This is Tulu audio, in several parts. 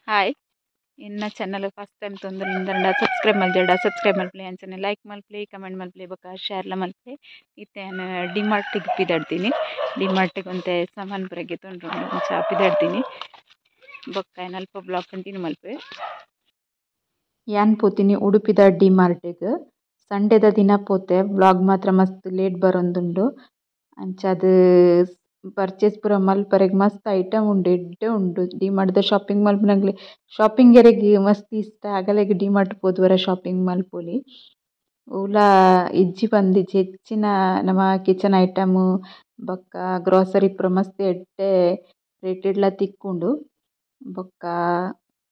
ಹಾಯ್ ಎನ್ನ ಚಾನಲ್ ಫಸ್ಟ್ ಟೈಮ್ ತೊಂದರೆ ಸಬ್ಸ್ಕ್ರೈಬ್ ಮಲ್ಜಡ ಸಬ್ಸ್ಕ್ರೈಬ್ ಮಲ್ಪಲೆ ಅಂಚನೆ ಲೈಕ್ ಮಲ್ಪಲೆ ಕಮೆಂಟ್ ಮಲ್ಪಲೆ ಬೊಕ ಶೇರ್ಲ ಮಲ್ಪಲೆ. ಇತ್ತೆ ಯಾನ್ ಡಿಮಾರ್ಟಿಗೆ ಪಿದಾಡ್ತೀನಿ. ಡಿಮಾರ್ಟಿಗೆ ಒಂತೆ ಸಾಮಾನು ಪೂರ ಗೆತೊಂಡ್ರೆ ಅಂಚ ಪಿದಾಡ್ತೀನಿ. ಬೊಕ್ಕ ಯಾನ್ ಅಲ್ಪ ಬ್ಲಾಗ್ ಕಂಟಿನ್ಯೂ ಮಲ್ಪುವೆ. ಯಾನ್ ಪೋತೀನಿ ಉಡುಪಿದ ಡಿಮಾರ್ಟಿಗ್. ಸಂಡೇದ ದಿನ ಪೋತೆ. ಬ್ಲಾಗ್ ಮಾತ್ರ ಮಸ್ತ್ ಲೇಟ್ ಬರೊಂದುಂಡು. ಅಂಚಾದ್ ಪರ್ಚೇಸ್ ಪೂರ ಮಲ್ಪರೆಗ್ ಮಸ್ತ್ ಐಟಮ್ ಉಂಡು, ಎಡ್ಡೆ ಉಂಡು. ಡಿಮಾರ್ಟ್ ಶಾಪಿಂಗ್ ಮಲ್ಪುನಗಲೆ ಶಾಪಿಂಗ್ ಎರೆಗ್ ಮಸ್ತ್ ಇಷ್ಟ ಅಗಲೆಗ್ ಡಿಮಾರ್ಟ್ ಪೋದು ಶಾಪಿಂಗ್ ಮಲ್ಪೊಲಿ. ಓಲ ಇಜ್ಜಿ ಪಂದಿಜ್ಜಿ ಹೆಚ್ಚಿನ ನಮ ಕಿಚನ್ ಐಟಮ್ ಬೊಕ್ಕ ಗ್ರೋಸರಿ ಪೂರ ಮಸ್ತ್ ಎಡ್ಡೆ ರೇಟೆಡ್ಲ ತಿಕ್ಕುಂಡು. ಬೊಕ್ಕ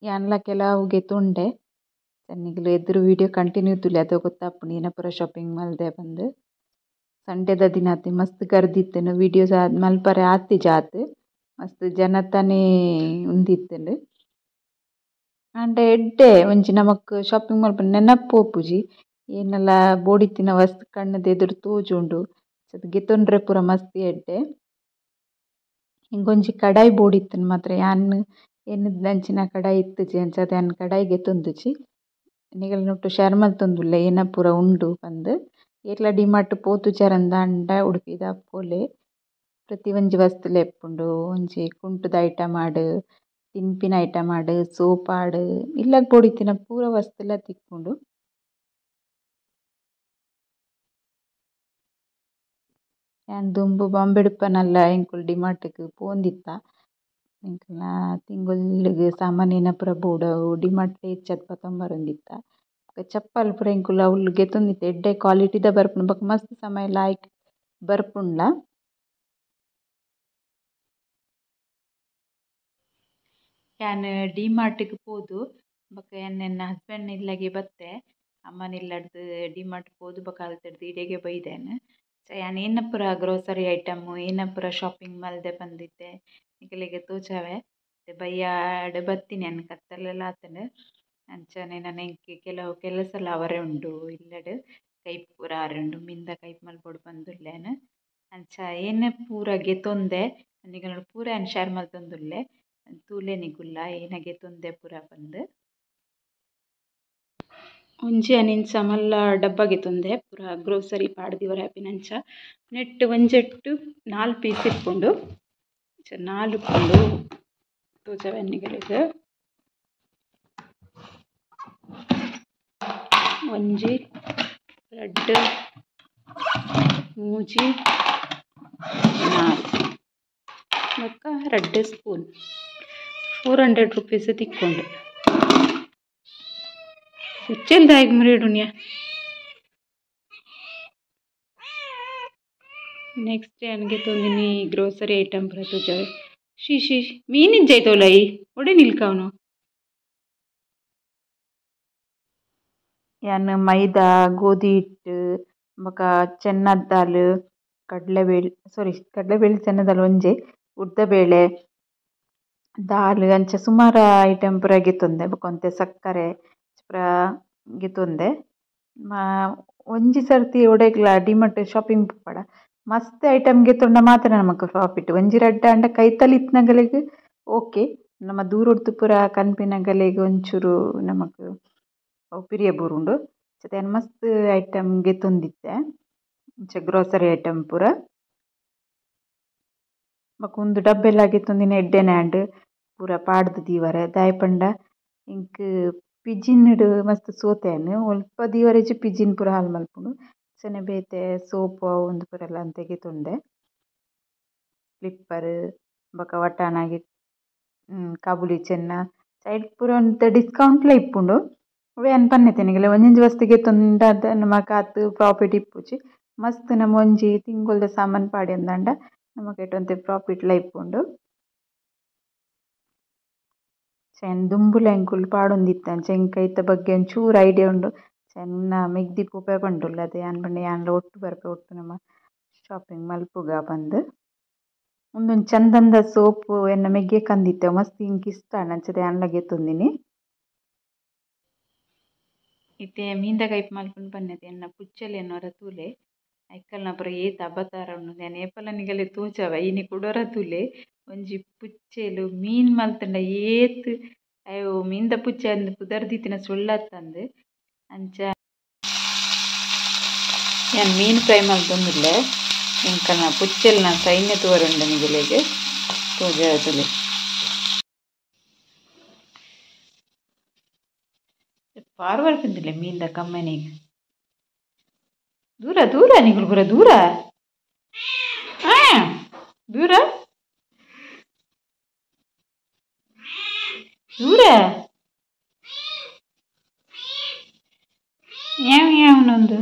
ಯಾನ್ಲ ಕೆಲವು ಗೆತೊಂಡೆ. ನಿಕುಲು ಎದುರು ವೀಡಿಯೋ ಕಂಟಿನ್ಯೂ ತೂಲೆ ಅದ ಗೊತ್ತಾಪುಂಡು ಏನ ಪೂರ ಶಾಪಿಂಗ್ ಮಲ್ದೆ ಪಂದ್. ಸಂಡೇದ ದಿನ ಆತೆ ಮಸ್ತ್ ಗರ್ದಿ ಇತ್ತುಂಡು. ವೀಡಿಯೋಸ್ ಮಲ್ಪರೆ ಆತಿಜ ಆತ್ ಮಸ್ತ್ ಜನತನೇ ಉಂದಿತ್ತುಂಡು. ಆಂಡ ಎಡ್ಡೆ ಒಂಜಿ ನಮಕ್ ಶಾಪಿಂಗ್ ಮಲ್ಪುನ ನೆನಪು ಪೋಪುಜಿ. ಏನೆಲ ಬೋಡಿತ್ತಿನ ವಸ್ತು ಕಣ್ಣುದ ಎದುರು ತೋಜುಂಡು. ಗೆತೊಂಡ್ರೆ ಪೂರ ಮಸ್ತ್ ಎಡ್ಡೆ. ಇಂಕೊಂಜಿ ಕಡಾಯಿ ಬೋಡಿತ್ತುಂಡು ಮಾತ್ರ ಯಾನ್ ಎನ್ನುದಂಚಿನ ಕಡಾಯಿ ಇತ್ತುಜಿ ಅಂಚಾದ್ ಯಾನ್ ಕಡಾಯಿ ಗೆತೊಂದುಜಿ. ನಿಕಲ್ನೊಟ್ಟು ಶೇರ್ ಮಲ್ತೊಂದುಲ್ಲೆ ಏನ ಪೂರ ಉಂಡು ಪಂದ್. ಏರ್ಲ ಡಿಮಾರ್ಟ್ ಪೋತುಜರಂದಾಂಡ ಉಡುಪಿದ ಪೋಲೆ. ಪ್ರತಿ ಒಂಜಿ ವಸ್ತುಲ ಇಪ್ಪುಂಡು. ಒಂಜಿ ಕುಂಟುದ ಐಟಮ್ ಆಡ್, ತಿನ್ಪಿನ ಐಟಮ್ ಆಡ್, ಸೋಪ್ ಆಡ್, ಇಲ್ಲಗ್ ಬೋಡಿತ್ತಿನ ಪೂರ ವಸ್ತುಲ ತಿಕ್ಕುಂಡು. ಯಾನ್ ದುಂಬು ಬಾಂಬೆಡ್ ಉಪ್ಪುನಲ್ಲ ಎಂಕುಲು ಡಿಮಾರ್ಟ್ಗ್ ಪೋವೊಂದಿತ್ತ. ಎಂಕಲ್ನ ತಿಂಗೊಲುಗು ಸಾಮಾನ್ ಏನ ಪೂರ ಬೋಡು ಅವು ಡಿಮಾರ್ಟ್ ಹೆಚ್ಚಾದ್ ಪತೊಂಬರೊಂದಿತ್ತ. ಬೊಕ ಚಪ್ಪಲ್ ಪೂರ ಎಂಕುಲು ಅವ್ಲು ಗೆತೊಂದಿತ್ತ. ಎಡ್ಡೆ ಕ್ವಾಲಿಟಿದ ಬರ್ಪುಂಡು ಬೊಕ ಮಸ್ತ್ ಸಮಯ ಲಾಯ್ಕ್ ಬರ್ಪುಂಡ್ಲ. ಯಾನ್ ಡಿಮಾರ್ಟ್ಗ್ ಪೋದು ಬೊಕ ಯಾನ್ ಎನ್ನ ಹಸ್ಬೆಂಡ್ ಇಲ್ಲಗೆ ಬತ್ತೆ. ಅಮ್ಮನ ಇಲ್ಲಡ್ದು ಡಿಮಾರ್ಟ್ ಪೋದು ಬೊಕ ಅಲ್ತಡ್ದು ಇಡೆಗೆ ಬೈದೆ ಯಾನ್. ಯಾನ್ ಏನ ಪೂರ ಗ್ರೋಸರಿ ಐಟಮ್ ಏನ ಪೂರ ಶಾಪಿಂಗ್ ಮಲ್ದೆ ಪಂದಿತ್ತೆ ನಿಕಲೆಗ್ ತೋಜಾವೆ. ಬಯ್ಯಾಡ್ ಬತ್ತಿನಿ ಯಾನ್ ಕತ್ತಲೆಲ ಆತುಂಡು. ಅಂಚನೆ ನನ ಎಂಕ್ ಕೆಲವು ಕೆಲಸಲ ಅವರೆ ಉಂಡು ಇಲ್ಲಡ್. ಕೈಪು ಪೂರ ಆರೆ ಉಂಡು ಮಿಂದ ಕೈಪು ಮಲ್ಪೊಡು ಪಂದುಲ್ಲೆ ಯಾನ್. ಅಂಚ ಏನ ಪೂರ ಗೆತೊಂದೆ ನಿಕಲ್ನ ಪೂರ ಯಾನ್ ಶೇರ್ ಮಲ್ತೊಂದುಲ್ಲೆ. ತೂಲೆ ನಿಕುಲ್ಲ ಏನ ಗೆತೊಂದೆ ಪೂರ ಪಂದ್. ಒಂಜಿ ಯಾನ್ ಇಂಚ ಮಲ್ಲ ಡಬ್ಬ ಗೆತೊಂದೆ ಪೂರ ಗ್ರೋಸರಿ ಪಾಡ್ದ್ ಆಪಿನಂಚ. ನೆಟ್ಟ್ ಒಂಜೆಟ್ಟ್ 4 ಪೀಸ್ ಇಪ್ಪುಂಡು. ಇಂಚ 4 ಉಪ್ಪುಂಡು ತೋಜಾವೆ ನಿಕಲೆಗ್. 1 2 3 4 ಬೊಕ್ಕ 2 ಸ್ಪೂನ್. 400 ರುಪೀಸ್ ತಿಕ್ಕೊಂಡು. ದಾಯಗ್ ಮುರಿಡುನ್ಯ. ನೆಕ್ಸ್ಟ್ ಯಾನ್ ಗೆತೊಂದಿನಿ ಗ್ರೋಸರಿ ಐಟಮ್ ಪೂರ ತೋಜಾವೆ. She she ಮೀನಿಜ್ಜಾಯ್ತೋಲೈ ಒಡೆ ನಿಲ್ಕಾವನು. ಯಾನ್ ಮೈದಾ, ಗೋಧಿ ಹಿಟ್ಟು ಬೊಕ ಚೆನ್ನದ ದಾಲ್, ಕಡಲೆಬೇಳೆ ಸಾರಿ ಕಡಲೆಬೇಳೆ ಚೆನ್ನದಾಲ್ ಒಂಜೆ, ಉದ್ದ ಬೇಳೆ, ದಾಲ್ ಅಂಚ ಸುಮಾರು ಐಟಮ್ ಪೂರ ಗೆತೊಂದೆ. ಬೊಕ ಒಂತೆ ಸಕ್ಕರೆ ಪೂರ ಗೆತೊಂದೆ. ಒಂಜಿ ಸರ್ತಿ ಒಡೆಗ್ಲ ಡಿಮಾರ್ಟ್ ಶಾಪಿಂಗ್ ಪೋಪಡ ಮಸ್ತ್ ಐಟಮ್ ಗೆತೊಂಡ ಮಾತ್ರ ನಮಕ್ ಪ್ರಾಫಿಟ್. ಒಂಜಿ ರಡ್ಡ್ ಆಂಡ ಕೈತಲ್ ಇತ್ತಿನಗಲೆಗ್ ಓಕೆ. ನಮ ದೂರೊಡ್ದು ಪೂರ ಕನ್ಪಿನಗಲೆಗ್ ಒಂಚೂರು ನಮಕ್ ಅವು ಪಿರಿಯ ಬೂರುಂಡು. ಯಾನ್ ಮಸ್ತ್ ಐಟಮ್ ಗೆತೊಂದಿತ್ತೆ ಇಂಚ ಗ್ರೋಸರಿ ಐಟಮ್ ಪೂರ. ಬೊಕ ಉಂದು ಡಬ್ಬೆಲ ಗೆತೊಂದಿನ ಎಡ್ಡೆನೆ ಆಂಡ್ ಪೂರ ಪಾಡ್ದ್ ದೀವರೆ. ದಾಯೆ ಪಂಡ ಎಂಕ್ ಪಿಜಿನ್ಡ್ ಮಸ್ತ್ ಸೋತೆ ಯಾನ್. ಒಲ್ಪ ದೀವರೆಜಿ ಪಿಜಿನ್ ಪೂರ ಹಾಲ್ ಮಲ್ಪುಂಡು. ಅಂಚನೆ ಬೇತೆ ಸೋಪ್ ಅವು ಉಂದು ಪೂರೆಲ ಒಂತೆ ಗೆತೊಂಡೆ. ಸ್ಲಿಪ್ಪರ್ ಬೊಕ ವಟಾಣ ಕಾಬೂಲಿ ಚೆನ್ನ ಐಟ್ ಪೂರ ಒಂತೆ ಡಿಸ್ಕೌಂಟ್ಲ ಇಪ್ಪುಂಡು. ಅವ್ವೆ ಯಾನ್ ಪನ್ನೆತೆ ನಿಕಲೆ ಒಂಜೊಂಜಿ ವಸ್ತು ಗೆತೊಂಡ ನಮಕ್ ಆತ್ ಪ್ರಾಫಿಟ್ ಇಪ್ಪುಜಿ. ಮಸ್ತ್ ನಮ ಒಂಜಿ ತಿಂಗೊಲ್ದ ಸಾಮಾನ್ ಪಾಡ್ಯಂದಾಂಡ ನಮಕ್ ಐಟ್ ಒಂತೆ ಪ್ರಾಫಿಟ್ಲ ಇಪ್ಪುಂಡು. ಯಾನ್ ದುಂಬುಲ ಎಂಕುಲು ಪಾಡೊಂದಿತ್ತ. ಅಂಚ ಎಂಕ್ ಐತ ಬಗ್ಗೆ ಒಂಚೂರು ಐಡಿಯಾ ಉಂಡು. ಎನ್ನ ಮೆಗ್ದಿ ಪೋಪೆ ಪಂಡುಲ್ಲ ಅದೇ ಯಾನ್ ಪಂಡೆ ಯಾನ್ಲ ಒಟ್ಟು ಬರ್ಪೆ ಒಟ್ಟು ನಮ ಶಾಪಿಂಗ್ ಮಲ್ಪುಗ ಪಂದ್. ಉಂದೊಂಜಿ ಚಂದಂದ ಸೋಪ್ ಎನ್ನ ಮೆಗ್ಯೆ ಕಂದಿತ್ತೆ ಮಸ್ತ್ ಎಂಕ್ ಇಷ್ಟ ಆಂಡ್ ಅಂಚದ ಯಾನ್ಲ ಗೆತೊಂದಿನಿ. ಇತ್ತೆ ಮೀನ್ದ ಕೈಪು ಮಲ್ಪುಂಡು ಪನ್ನೆತೆ ಎನ್ನ ಪುಚ್ಚೆಲೆನ್ ಒರ ತೂಲೆ. ಐಕಲ್ನ ಪೂರ ಏತ್ ಅಬತಾರ ಉಂಡು ಯಾನ್ ಏಪಲ ನಿಕಲೆ ತೋಜಾವೆ ಇನಿ ಕುಡೊರ ತೂಲೆ. ಒಂಜಿ ಪುಚ್ಚೆಲು ಮೀನ್ ಮಲ್ತುಂಡ ಏತ್ ಅಯ್ಯೋ ಮೀನ್ದ ಪುಚ್ಚೆ ಅಂದ್ ಪುದರ್ ದೀತಿನ ಸುಳ್ಳತ್ತಂದು ಅಂಚ ಯಾನ್ ಮೀನು ಫ್ರೈ ಮಲ್ತೊಂದುಲ್ಲೆ ಎಂಕಲ್ನ ಪುಚ್ಚೆಲ್ನ ಸೈನ್ಯ ತೂವರುಂಡು ನಿಗಲೆಗ್ ತೋಜಾದುಲೆ. ಪಾರ್ವರ್ ತಿಂದಿಲ್ಲ ಮೀನ್ದ ಕಮ್ಮನಿಗ್ ದೂರ ದೂರ ನಿಗುಲು ಪೂರ ದೂರ ದೂರ ದೂರ ಯಾವ ಯಾವನೊಂದು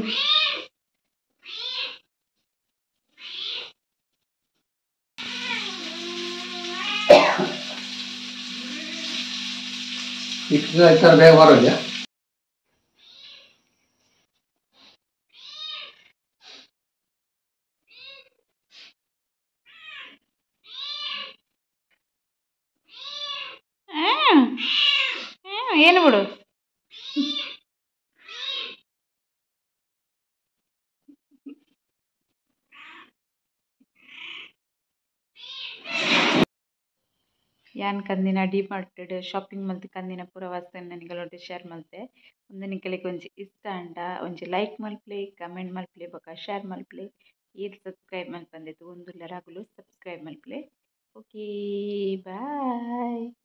ಬೇಗ ಬರೋಲ್ಲ. ಏನು ಬಿಡು ಯಾನ್ ಕಂದಿನ ಡಿ ಮಾರ್ಟ್ ಶಾಪಿಂಗ್ ಮಲ್ತ್ ಕಂದಿನ ಪೂರ ವಸ್ತುನ್ ನಿಗಲೊಟ್ಟು ಶೇರ್ ಮಲ್ತೆ. ಉಂದು ನಿಕಲೆಗ್ ಒಂಜಿ ಇಷ್ಟ ಆಂಡ ಒಂಜಿ ಲೈಕ್ ಮಲ್ಪುಲೆ, ಕಮೆಂಟ್ ಮಲ್ಪುಲೆ ಬೊಕ ಶೇರ್ ಮಲ್ಪುಲೆ. ಏರ್ ಸಬ್ಸ್ಕ್ರೈಬ್ ಮಲ್ಪಂದೆ ತೂವೊಂದುಲ್ಲೆರ್ ಅಕುಲು ಸಬ್ಸ್ಕ್ರೈಬ್ ಮಲ್ಪುಲೆ. Okay bye.